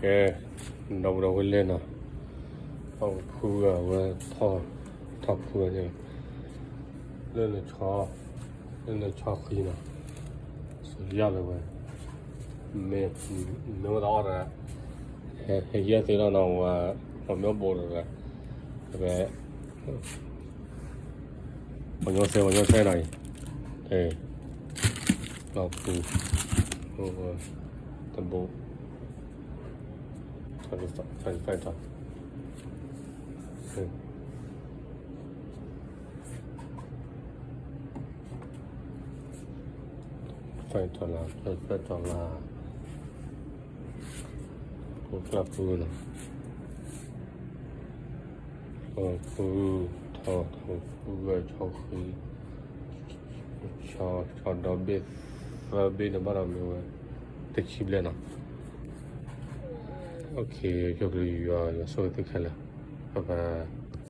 ကဲ, ဒီပုၢ်ဒီဝဲၢ်လဲၣ်နီၤ, အဖုဂၤဝဲ, ထီၣ်ဖုဂၤန့ၣ်, လၢနဆီ, လၢနဆီဃံနီၤ, စယၢ်လၢဝဲ, မ့ၢ်, မ့ၢ်ဝဲတအီၣ်တဂၤ, ဟဲယဲၢ်သ့လီၤနီၤ, ဝဲ, ပှၤမ့ၢ်အိၣ်ဘူးတဂၤ, ဝဲ, ပှၤညီစဲ ပှၤညီစဲနီၤအံၤ, လီၤဖု, တဘူး, သၢၣ်တီၤ သၢၣ်တီၤလၢ် သၢၣ်တီၤလၢ်, ဖိကျၢၢ်ဖုနီၤ, ဖု, ထီၣ်ဖုဂၤ ဆီဃံ, ဆီဒီဘ့ၣ်, သၢဘ့ၣ်န့ၣ်ဘၣ်ဒီးမ့ၢ်ဝဲ, တဆံဘျဲၣ်နီၤ, ယွၤဆိၣ်ဂ့ၤသုခဲလၢာ်, ပပၢ်